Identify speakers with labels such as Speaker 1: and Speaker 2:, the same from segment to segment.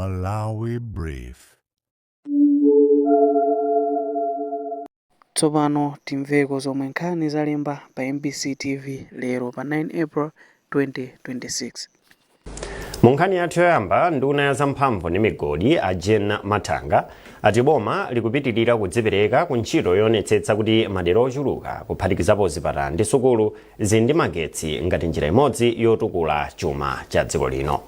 Speaker 1: Malawi Brief.
Speaker 2: Tsopano timveko zomwe nkhani zalemba pa MBC TV lero pa 9 April 2026.
Speaker 3: Mu nkhani yathu yoyamba, nduna ya zamphamvu ndi migodi a Jean Mathanga ati boma likupitirira kudzipereka ku ntchito yoonetsetsa kuti madera ochuluka, kuphatikizapo zipatala ndi sukulu, zili ndi magetsi ngati njira imodzi yotukula chuma cha dziko lino.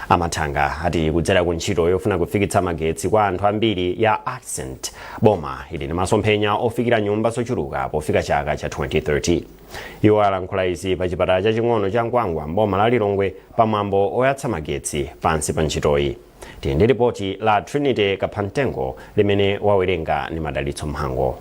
Speaker 3: A Mathanga ati kudzera ku ntchito yofuna kufikitsa magetsi kwa anthu ambiri ya ACCENT, boma ili ndi masomphenya ofikira nyumba zochuluka pofika chaka cha 2030. Iwo alankhula izi pa chipatala chaching'ono cha Nkwangwa m'boma la Lilongwe pamwambo oyatsa magetsi pansi pa ntchitoyi. Tili ndi ripoti la Trinity Kaphamtengo limene wawerenga ni Madalitso Mhango.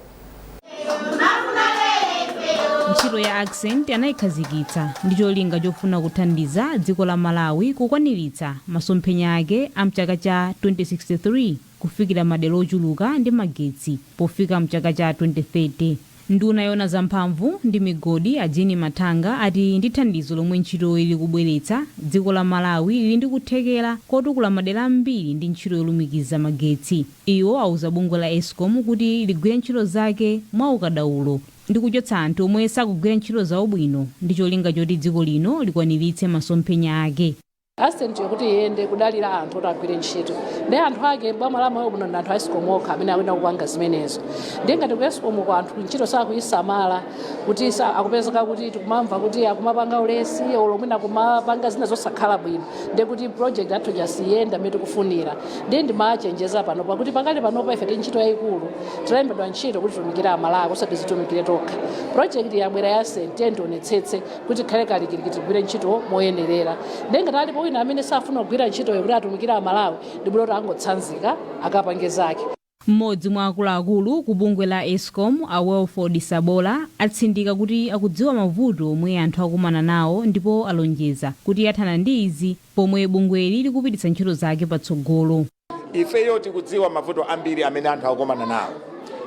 Speaker 4: Ntchito ya ACCENT anayikhazikitsa ndi cholinga chofuna kuthandiza dziko la Malawi kukwaniritsa masomphenya ake a mchaka cha 2063 kufikira madera ochuluka ndi magetsi pofika mchaka cha 2030. Nduna yona zamphamvu ndi migodi a Jean Mathanga ati ndi thandizo lomwe ntchitoyi likubweretsa, dziko la Malawi lili ndi kuthekera kotukula madera ambiri ndi ntchito yolumikiza magetsi. Iwo auza bungwe la ESCOM kuti ligwire ntchito zake mwa ukadaulo ndi kuchotsa anthu omwe sakugwira ntchito zawo bwino ndi cholinga choti dziko lino likwaniritse masomphenya ake.
Speaker 5: ACCENT yokuti iyende kudalira anthu oti agwire ntchito, ndi anthu ake boma la Malawi muno ndi anthu a ESCOM okha amene akuyenera kupanga zimenezo. Ndiye ngati ku ESCOM ko anthu ntchito sakuyisamala, kuti akupezeka kuti tikumamva kuti akumapanga ulesi olo mwina kumapanga zina zosakhala bwino, ndiye kuti project yathu jasiyenda mmene tikufunira. Ndiye ndimachenjeza panopa kuti pakali panopa ife tili ntchito yayikulu. Tilembedwa ntchito kuti titumikire Amalawi, osati tizitumikire tokha. Project yabwera ya ACCENT, tiye tionetsetse kuti khale kalikiliki, tigwire ntchito moyenerera. Ndiye ngati alipo wina amene safuna kugwira ntchitoyo kuti atumikire Amalawi, ndibwino kuti angotsanzika akapange zake.
Speaker 4: Mmodzi mwa akuluakulu ku bungwe la ESCOM a Welford Sabola atsindika kuti akudziwa mavuto omwe anthu akumana nawo ndipo alonjeza kuti athana ndi izi pomwe bungweli likupititsa ntchito zake patsogolo.
Speaker 6: Ifeyo tikudziwa mavuto ambiri amene anthu akukumana nawo,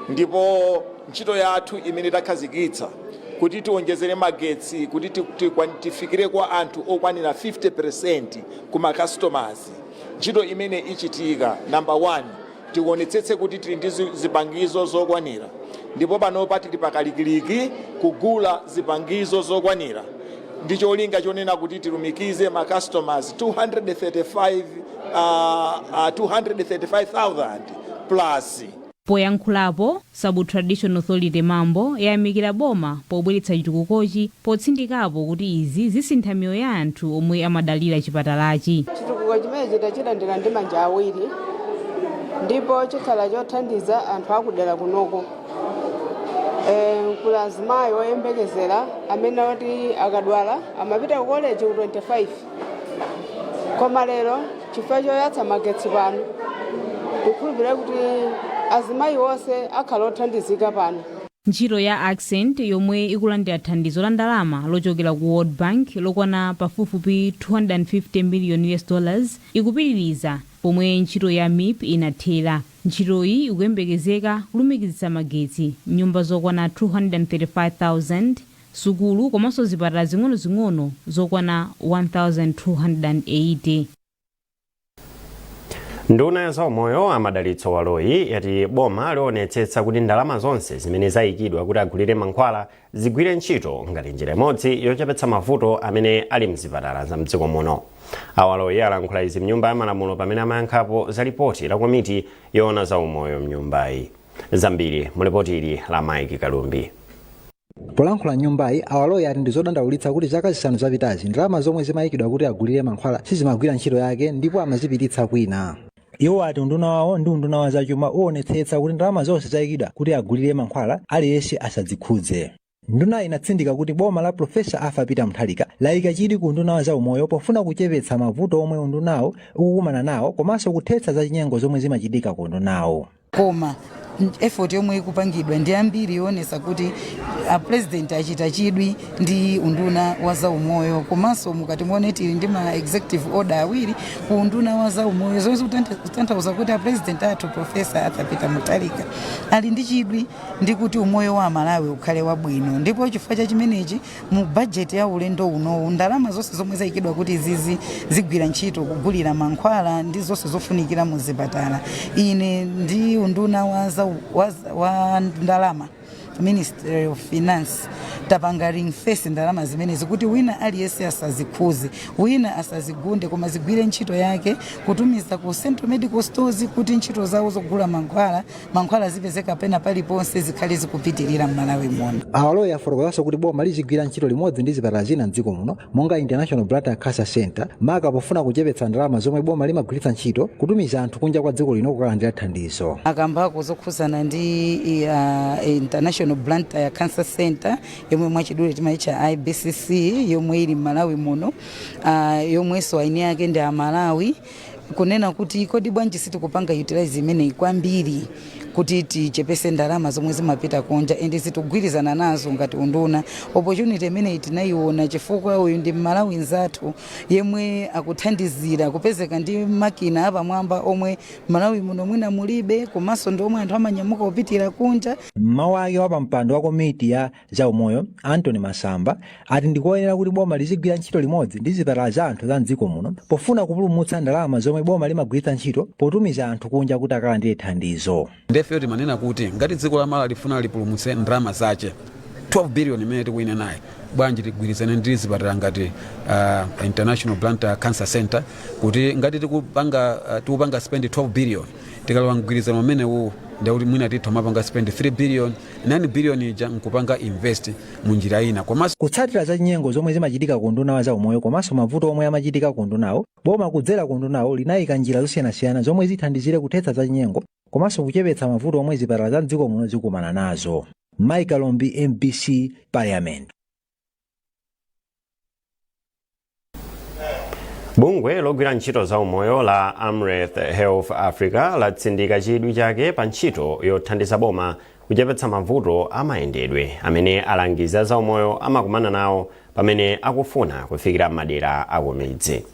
Speaker 6: ndipo ntchito yathu imene takhazikitsa kuti tiwonjezere magetsi kuti tifikire kwa anthu okwanira 50% ku ma customers, ntchito imene ichitika, number 1, tionetsetse kuti tili ndi zipangizo zokwanira, ndipo panopa tili pakalikiliki kugula zipangizo zokwanira ndi cholinga chonena kuti tilumikize ma customers 235 235,000 plus.
Speaker 4: Poyankhulapo, Sub Traditional Authority Mambo yayamikira boma pobweretsa chitukukochi, potsindikapo kuti izi zisintha miyoyo ya anthu omwe amadalira chipatalachi.
Speaker 7: Chitukuko chimene tachilandira ndi manja awiri ndipo chikhala chothandiza anthu akudera kunoko. Kuli azimayi oyembekezera amene oti akadwala amapita ku college ku 25, koma lero chifukwa choyatsa magetsi pano, tikukhulupirira kuti azimayi onse akhala othandizika pano.
Speaker 4: Ntchito ya ACCENT, yomwe ikulandira thandizo la ndalama lochokera ku World Bank lokwana pafupifupi 250 million US dollars, ikupitiriza pomwe ntchito ya MIP inathera. Ntchitoyi ikuyembekezeka kulumikizitsa magetsi nyumba zokwana 235,000, sukulu komanso zipatala zing'onozing'ono zokwana 1280.
Speaker 3: Nduna ya zaumoyo a Madalitso Baloyi yati boma lionetsetsa kuti ndalama zonse zimene zayikidwa kuti agulire mankhwala zigwire ntchito ngati njira imodzi yochepetsa mavuto amene ali mzipatala za mdziko muno. A Baloyi alankhula izi mnyumba ya malamulo pamene amayankhapo za lipoti la komiti yoona zaumoyo mnyumbayi. Zambiri mu lipoti ili la Mike Kalumbi.
Speaker 8: Polankhula nyumbayi, a Baloyi ati ndi zodandaulitsa kuti zaka 5 zapitazi ndalama zomwe zimayikidwa kuti agulire mankhwala sizimagwira ntchito yake ndipo amazipititsa kwina. Iwo ati unduna wawo ndi unduna wa zachuma uonetsetsa kuti ndalama zonse zayikidwa kuti agulire mankhwala aliyense asadzikhudze. Nduna inatsindika kuti boma la Profesa Arthur Peter Mutharika layika chidwi ku unduna wa zaumoyo pofuna kuchepetsa mavuto omwe undunawo ukukumana nawo komanso kuthetsa zachinyengo zomwe zimachitika ku undunawo.
Speaker 9: Koma Effort yomwe ikupangidwa ndi ambiri yoonesa kuti a President achita chidwi ndi unduna wa zaumoyo. Komanso mukati muone, tili ndi ma executive order awiri ku unduna wa zaumoyo, zomwe zikutanthauza kuti a President athu, Professor Arthur Peter Mutharika, ali ndi chidwi ndi kuti umoyo wa Amalawi ukhale wabwino. Ndipo chifukwa cha chimenechi, mu bajeti ya ulendo unowu, ndalama zonse zomwe zayikidwa kuti zizi zigwira ntchito kugulira mankhwala ndi zonse zofunikira mu zipatala, ine ndi unduna wa ndalama, Ministry of Finance, tapanga ring fence ndalama zimenezi kuti wina aliyense asazikhuze, wina asazigunde, koma zigwire ntchito yake kutumiza ku Central Medical Stores kuti ntchito zawo zogula mankhwala zipezeka pena paliponse, zikhale zikupitirira m'Malawi muno.
Speaker 8: Awaloya afotokozanso kuti boma lizigwira ntchito limodzi ndi zipatala zina mdziko muno, monga International Blantyre Cancer Center, maka pofuna kuchepetsa ndalama zomwe boma limagwiritsa ntchito kutumiza anthu kunja kwa dziko lino kukalandira thandizo.
Speaker 9: Akambako zokhuzana ndi International Blantyre Cancer Center, yomwe mwachidule timaitcha IBCC, yomwe ili m'Malawi muno, yomwenso aini ake ndi Amalawi, kunena kuti kodi bwanji sitikupanga utilize imeneyi kwambiri kuti tichepese ndalama zomwe zimapita kunja? And zitigwirizana nazo ngati unduna. Opportunity imeneyi tinayiona chifukwa uyu ndi Mmalawi nzathu yemwe akuthandizira kupezeka ndi makina apamwamba omwe Malawi muno mwina mulibe, komanso ndi omwe anthu amanyamuka kupitira kunja.
Speaker 8: Mmawu ake, wapampando wa komiti ya zaumoyo, Anthony Masamba, ati ndikoyenera kuti boma lizigwira ntchito limodzi ndi zipatala za anthu za mdziko muno pofuna kupulumutsa ndalama zomwe boma limagwiritsa ntchito potumiza anthu kunja kuti akalandire thandizo.
Speaker 10: Ndefeyo timanena kuti ngati dziko la Malawi lifuna lipulumutse ndalama zace, 12 billion imene tikuinenayi, bwanji tigwirizane ndi zipatala ngati International Blantyre Cancer Center, kuti ngati tikupanga spend 12 billion, tikalowa mgwirizano umenewu ndikuti mwina titha mapanga spend 3 billion, 9 billion ija nkupanga invest munjira ina. Komanso
Speaker 8: kutsatira zachinyengo zomwe zimachitika ku unduna wa zaumoyo komanso mavuto omwe amachitika ku undunawo, boma kudzera ku undunawo linayika njira zosiyanasiyana zomwe zithandizire kuthetsa zachinyengo komanso kuchepetsa mavuto omwe zipatala za mdziko muno zikumana nazo. Michael Lombi, MBC, Parliament.
Speaker 3: Bungwe logwira ntchito za umoyo la Amref Health Africa latsindika chidwi chake pa ntchito yothandiza boma kuchepetsa mavuto amayendedwe amene alangizi a zaumoyo amakumana nawo pamene akufuna kufikira madera akumidzi.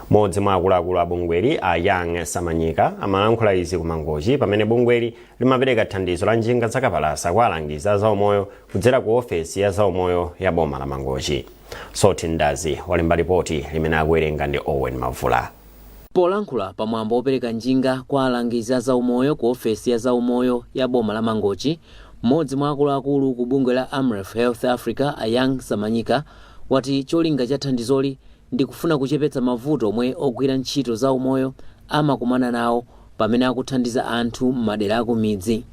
Speaker 3: Mmodzi mwa akuluakulu a bungweli, a Young Samanyika, amalankhula izi ku Mangochi pamene bungweli limapereka thandizo la njinga zakapalasa kwa alangizi a zaumoyo kudzera ku ofesi ya zaumoyo ya boma la Mangochi. Soti Ndazi walemba ripoti limene akuwerenga ndi Owen Mavula.
Speaker 11: Polankhula pamwambo wopereka njinga kwa alangizi a zaumoyo ku ofesi ya zaumoyo ya boma la Mangochi, mmodzi mwa akuluakulu ku bungwe la Amref Health Africa, a Young Samanyika, wati cholinga cha thandizoli ndi kufuna kuchepetsa mavuto omwe ogwira ntchito za umoyo amakumana nawo pamene akuthandiza anthu m'madera akumidzi.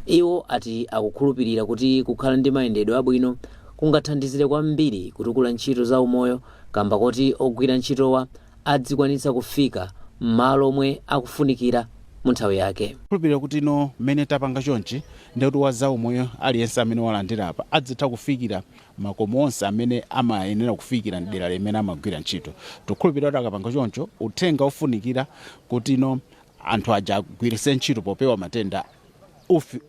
Speaker 11: Iwo ati akukhulupirira kuti kukhala ndi mayendedwe abwino kungathandizire kwambiri kutukula ntchito za umoyo kamba koti ogwira ntchitowa adzikwanitsa kufika m'malo omwe akufunikira mu nthawi yake.
Speaker 12: Khulupirira kuti ino mmene tapanga chonchi, ndikuti wa zaumoyo aliyense amene walandira apa adzitha kufikira makomo onse amene amayenera kufikira mdera limene amagwira ntchito. Tikukhulupirira kuti akapanga choncho, uthenga ofunikira kuti ino anthu aja agwiritse ntchito popewa matenda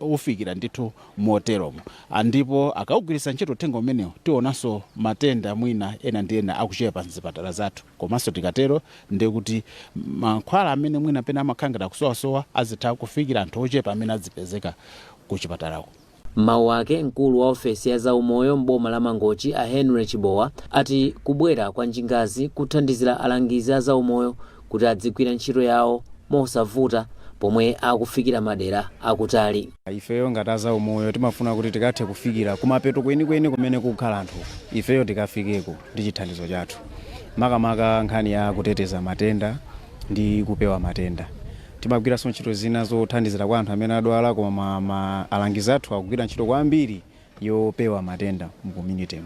Speaker 12: ufikira ndithu moteromo. Ndipo akawugwiritsa ntchito uthenga umenewu, tionanso matenda mwina ena ndi ena akuchepa mzipatala zathu. Komanso tikatero, ndiye kuti mankhwala amene mwina pena amakhala ngati akusowasowa azitha kufikira anthu ochepa amene adzipezeka ku chipatalako.
Speaker 11: M'mawu ake, mkulu wa ofesi ya zaumoyo m'boma la Mangochi, a Henry Chibowa, ati kubwera kwa njingazi kuthandizira alangizi a zaumoyo kuti adzigwira ntchito yawo mosavuta pomwe akufikira madera akutali.
Speaker 13: Ifeyo ngati azaumoyo timafuna kuti tikathe kufikira kumapeto kwenikweni kumene kukhala anthu, ifeyo tikafikeko ndi chithandizo chathu, makamaka nkhani ya kuteteza matenda ndi kupewa matenda. Timagwiranso ntchito zina zothandizira kwa anthu amene adwala, koma alangizi athu akugwira ntchito kwambiri yopewa matenda mu community.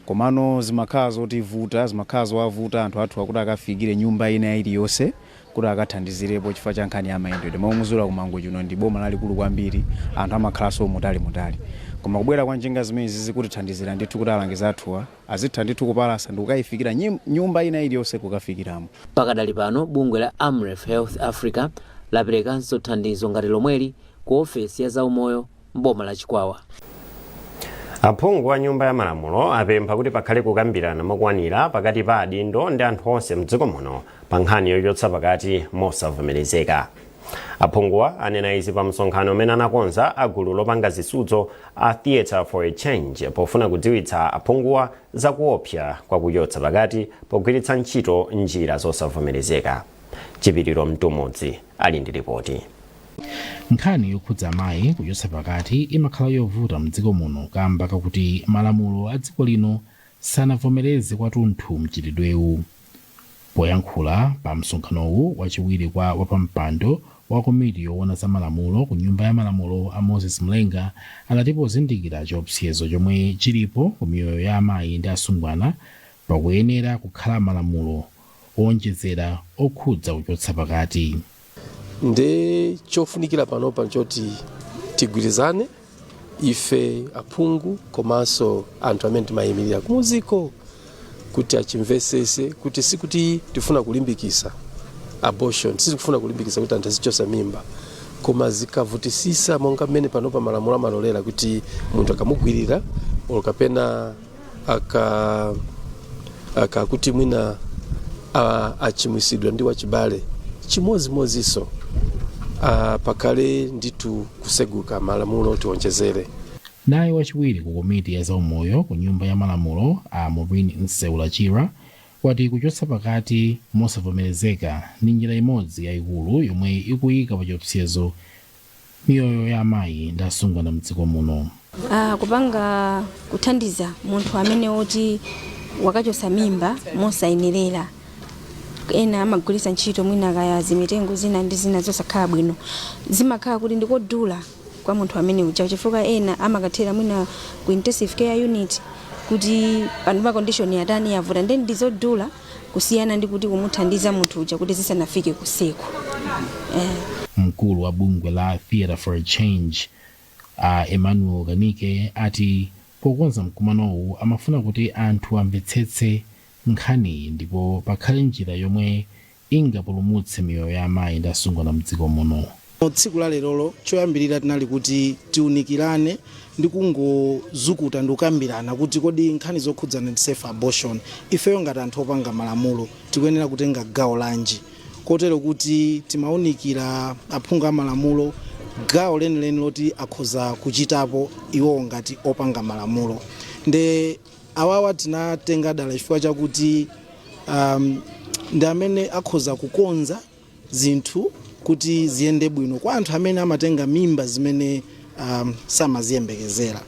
Speaker 13: Komano zimakhala zotivuta, zimakhala zowavuta anthu athu akuti akafikire nyumba ina iliyonse kuti akathandizirepo chifukwa cha nkhani ya mayendedwe. Momwe ku Mangochi uno ndi boma lalikulu kwambiri, anthu amakhalanso mutali mutali. Koma kubwera kwa njinga zimenezi zikutithandizira ndithu kuti alangizi athuwa azitha ndithu kupalasa ndi kukayifikira nyumba ina iliyonse kukafikiramo.
Speaker 11: Pakadali pano, bungwe la Amref Health Africa laperekanso thandizo ngati lomweli. ku ofesi ya zaumoyo m'boma la Chikwawa.
Speaker 3: Aphungu a Nyumba ya Malamulo apempha kuti pakhale kukambirana mokwanira pakati pa adindo ndi anthu onse mdziko muno pa nkhani yochotsa pakati mosavomerezeka. Aphunguwa anena izi pa msonkhano umene anakonza a gulu lopanga zisudzo a Theatre for a Change pofuna kudziwitsa aphunguwa za kuopsa kwa kuchotsa pakati pogwiritsa ntchito njira zosavomerezeka. Chipiriro Mtumudzi ali ndi ripoti.
Speaker 14: Nkhani yokhudza amayi kuchotsa pakati imakhala yovuta mdziko muno kamba kakuti malamulo a dziko lino sanavomereze kwathunthu mchitidwewu. Poyankhula pa msonkhanowu, wachiwiri kwa wapampando wa komiti yoona za malamulo ku Nyumba ya Malamulo a Moses Mlenga anati pozindikira chiopsezo chomwe chilipo ku miyoyo ya amayi ndi asungwana, pakuyenera kukhala malamulo owonjezera okhudza kuchotsa pakati.
Speaker 15: Nde chofunikira panopa nchoti tigwirizane ife aphungu komanso anthu amene timayimirira kumuziko kuti achimvesese kuti sikuti tifuna kulimbikisa abortion, sitikufuna kulimbikisa kuti anthu azichosa mimba, koma zikavutisisa monga mmene panopa malamulo amalolera kuti munthu akamugwirira or kapena aka akakuti mwina achimwisidwa ndi wachibale, chimozimozinso pakhale ndithu kuseguka malamulo tionjezere.
Speaker 14: Naye wachiwiri ku komiti ya zaumoyo ku Nyumba ya Malamulo a Maureen Nseula Chira wati kuchotsa pakati mosavomerezeka ndi njira imodzi yayikulu yomwe ikuyika pa chiopsezo miyoyo ya amayi ndi asungwana mdziko muno.
Speaker 16: Kupanga kuthandiza munthu amene woti wakachosa mimba mosayenerera, ena amagwiritsa ntchito mwina kaya zimitengo zina ndi zina zosakhala bwino, zimakhala kuti ndikodula kwa munthu amene uja, chifukwa ena amakathera mwina ku intensive care unit kuti pano pa condition yatani, yavuta, ndi ndizodula kusiyana ndi kuti kumuthandiza munthu uja kuti zisanafike kusiku.
Speaker 14: Mkulu wa bungwe la Theatre for a Change a Emmanuel Kanike ati pokonza mkumanowu amafuna kuti anthu amvetsetse nkhaniyi ndipo pakhale njira yomwe ingapulumutse miyoyo ya amayi ndi asungwana mdziko muno.
Speaker 17: Tsiku la lerolo choyambirira tinali kuti tiunikirane ndi kungozukuta ndi kukambirana kuti kodi nkhani zokhudzana ndi safe abortion, ifeyo ngati anthu opanga malamulo tikuyenera kutenga gawo lanji, kotero kuti timaunikira aphungu a malamulo gawo lenileni loti akhoza kuchitapo iwowo ngati opanga malamulo. Nde awawa tinatenga dala chifukwa chakuti ndi amene akhoza kukonza zinthu kuti ziyende bwino kwa anthu amene amatenga mimba zimene samaziyembekezera.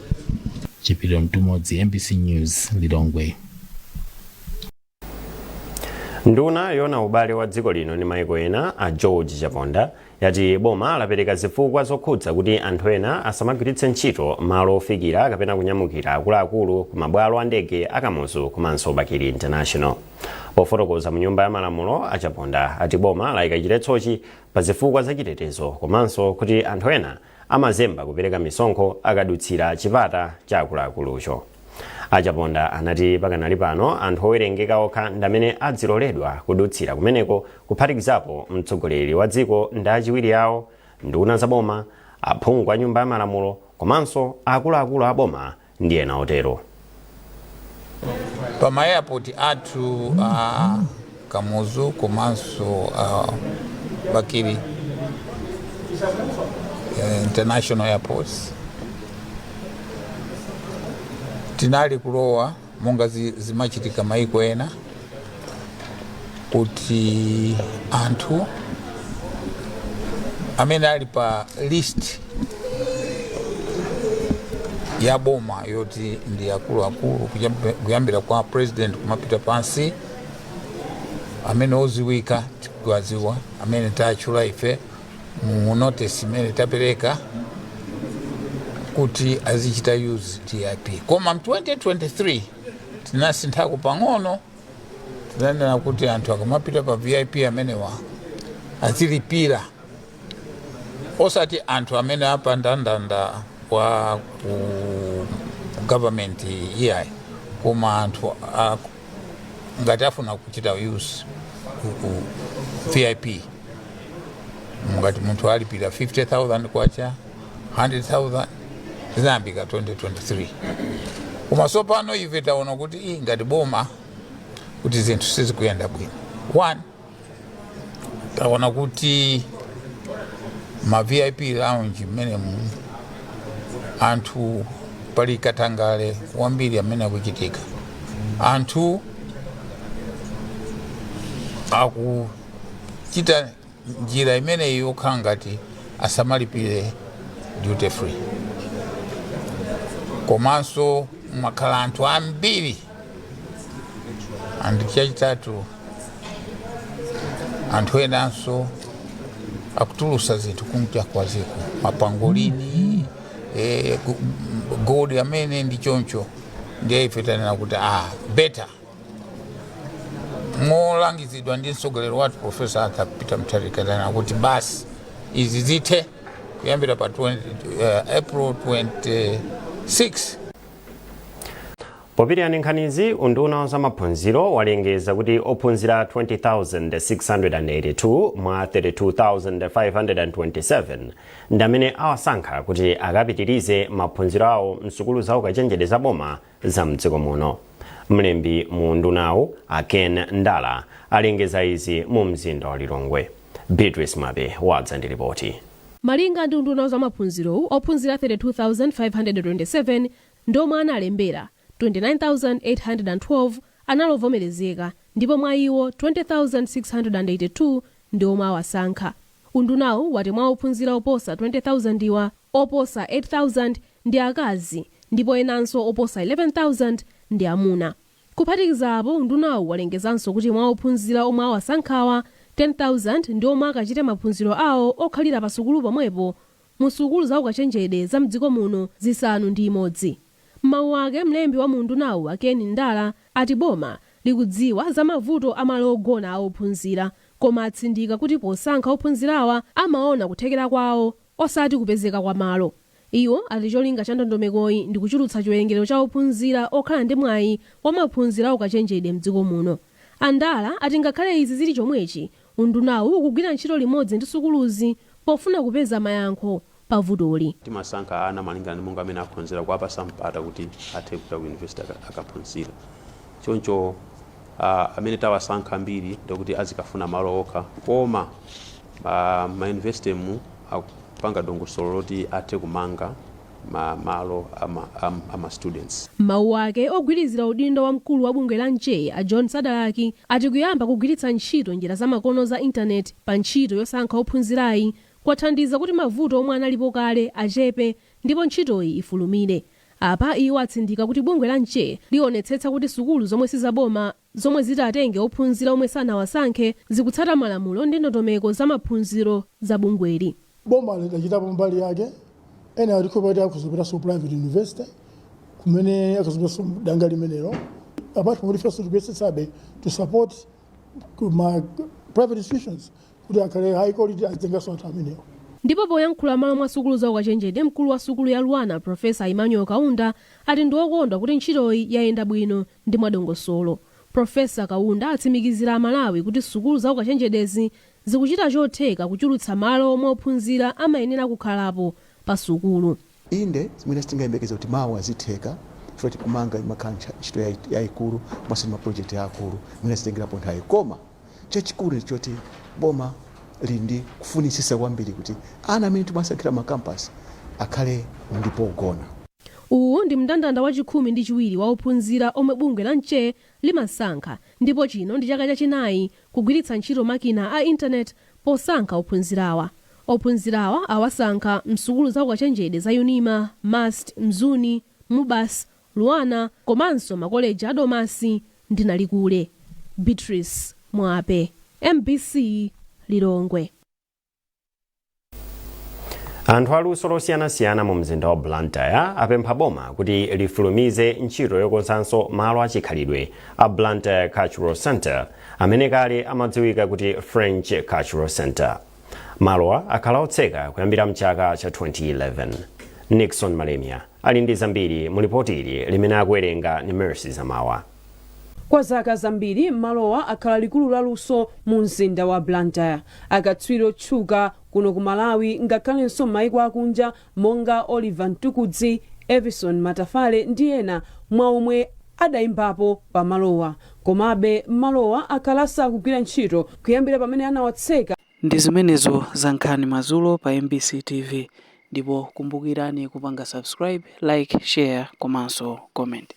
Speaker 14: Chipiriro Mtumodzi, MBC News, Lilongwe.
Speaker 3: Nduna yoona ubale wa dziko lino ndi maiko ena a George Chaponda yati boma lapereka zifukwa zokhudza kuti anthu ena asamagwiritse ntchito malo ofikira kapena kunyamukira akuluakulu ku mabwalo a ndege a Kamuzu komanso Bakili International. Pofotokoza mu Nyumba ya Malamulo, a Chaponda ati boma layika chiletsochi pa zifukwa zachitetezo komanso kuti anthu ena amazemba kupereka misonkho akadutsira chipata cha akuluakulucho. A Chaponda anati pakanali pano anthu owerengeka okha ndi amene adziloledwa kudutsira kumeneko, kuphatikizapo mtsogoleri wa dziko ndi achiwiri awo, nduna za boma, aphungu a Nyumba ya Malamulo komanso akuluakulu a boma ndi ena otero.
Speaker 18: Pa ma airport athu a Kamuzu komanso a Bakili International Airports tinali kulowa monga zimachitika maiko ena kuti anthu amene ali pa list ya boma yoti ndi akuluakulu kuyambira kwa president kumapita pansi, amene oziwika tikuwadziwa, amene tatchula ife mu notice imene tapereka kuti azichita use VIP. Koma mu 2023 tinasinthako pang'ono, tinanena kuti anthu akamapita pa VIP amenewa azilipira, osati anthu amene apa ndandanda wa ku government iyayi, koma anthu ngati afuna kuchita use ku VIP. Ngati munthu alipira 50,000 kwacha, 100,000, zinayambika 2023. Koma sopano ife taona kuti iyi ngati boma kuti zinthu sizikuyenda bwino. One, taona kuti ma VIP lounge mmenemu anthu pali katangale wambiri amene akuchitika. Anthu akuchita njira imeneyi yokhala ngati asamalipire duty free, komanso mwakhala anthu ambiri. And chachitatu, anthu enanso akutulusa zinthu kunja kwa ziko, mapangolini, gold amene ndi choncho. Ndiye ife tanena kuti better, molangizidwa ndi mtsogoleri wathu Professor Arthur Peter Mutharika, tanena kuti basi, izi zithe kuyambira pa 20, April 26.
Speaker 3: Popitiriza nkhanizi, unduna wa zamaphunziro walengeza kuti ophunzira 20,682 mwa 32,527 ndi amene awasankha kuti akapitirize maphunziro awo msukulu za ukachenjede za boma za mdziko muno. Mlembi mu undunawu, a Ken Ndala, alengeza izi mu mzinda wa Lilongwe. Beatrice Mabe wadza ndi ripoti.
Speaker 19: Malinga ndi unduna wa zamaphunzirowu, ophunzira 32,527 ndi omwe analembera, 29,812 analovomerezeka, ndipo mwa iwo 20,682 ndi omwe awasankha. Undunawu wati mwa ophunzira oposa 20,000 iwa, oposa 8,000 ndi akazi ndipo enanso oposa 11,000 ndi amuna. Kuphatikiza apo, undunawu walengezanso kuti mwa ophunzira omwe awasankhawa, 10,000 ndi omwe akachite maphunziro awo okhalira pa sukulu pomwepo mu sukulu za ukachenjede za mdziko muno 6. M'mawu ake, mlembi wa mundunawu a Ken Ndala ati boma likudziwa za mavuto amalo ogona a ophunzira, koma atsindika kuti posankha ophunzirawa amaona kuthekera kwawo, osati kupezeka kwa malo. Iwo ati cholinga cha ndondomekoyi ndi kuchulutsa chiwerengero cha ophunzira okhala ndi mwayi wa maphunziro a ukachenjede mdziko muno. Andala ati ngakhale izi zili chomwechi, undunawu ukugwira ntchito limodzi ndi sukuluzi pofuna kupeza mayankho pa vutoli.
Speaker 20: Timasankha ana malingana ndi monga amene aphunzira, kuwapasa mpata kuti athe kupita ku university akaphunzira. Choncho amene tawasankha ambiri ndikuti azikafuna malo okha, koma ma university mu akupanga dongosolo loti athe kumanga malo ama students.
Speaker 19: Mawu ake, ogwirizira udindo wa mkulu wa bungwe la NCHE a John Sadalaki ati kuyamba kugwiritsa ntchito njira zamakono za intaneti pa ntchito yosankha ophunzirayi kwathandiza kuti mavuto omwe analipo kale achepe ndipo ntchitoyi ifulumire. Apa iwo atsindika kuti bungwe la NCHE lionetsetsa kuti sukulu zomwe sizaboma zomwe zitatenge ophunzira omwe sanawasankhe zikutsata malamulo ndi ndondomeko za maphunziro za bungweli.
Speaker 21: Boma lidachitapo mbali yake. Ena atikhopa kuti akuzopitanso private university kumene akazopitanso danga limenelo, apart from kuti ifenso tikuyesetsabe to support ma private institutions kuti akhale high quality, azitenganso anthu amenewo.
Speaker 19: Ndipo poyankhula malo mwa sukulu za ukachenjede, mkulu wa sukulu ya LUANAR Professor Emmanuel Kaunda ati ndi okondwa kuti ntchitoyi yayenda bwino ndi mwadongosolo. Professor Kaunda atsimikizira Amalawi kuti sukulu za ukachenjedezi zikuchita chotheka kuchulutsa malo omwe ophunzira amayenera kukhalapo pa sukulu.
Speaker 22: Inde, zimene sitingayembekeze kuti mawa zitheka, chifukwa tikumanga imakhala ntchito yayikulu komanso ndi mapulojekiti akulu imene zitengerapo nthawi, koma chachikulu ndi choti boma lili ndi kufunisisa kwambiri kuti ana amene timasankhira makampasi akhale ndi pogona.
Speaker 19: Uwu ndi mndandanda wa 12 wa ophunzira omwe bungwe la NCHE limasankha, ndipo chino ndi chaka chachinayi kugwiritsa ntchito makina a intaneti posankha ophunzirawa. Ophunzirawa awasankha msukulu za ukachenjede za UNIMA, MUST, Mzuni, MUBAS, LUANAR komanso makoleji a Domasi ndi Nalikule. Beatrice Mwape, MBC, Lilongwe.
Speaker 3: Anthu aluso losiyanasiyana mu mzinda wa Blantyre apempha boma kuti lifulumize ntchito yokonzanso malo achikhalidwe a Blantyre Cultural Center, amene kale amadziwika kuti French Cultural Center. Malowa akhala otseka kuyambira mchaka cha 2011. Nixon Malemia ali ndi zambiri mu lipoti ili limene akuwerenga ni Mercy Zamawa.
Speaker 1: Kwa zaka zambiri malowa akhala likulu la luso mu mzinda wa Blantyre. Akatswiri otchuka kuno ku Malawi ngakhalenso m'mayiko akunja monga Oliver Mtukudzi, Evison Matafale ndi ena mwa omwe adayimbapo pa malowa. Komabe malowa akhala asakugwira ntchito kuyambira pamene anawatseka.
Speaker 2: Ndi zimenezo za Nkhani Madzulo pa mbc TV ndipo kumbukirani kupanga subscribe, like, share komanso comment.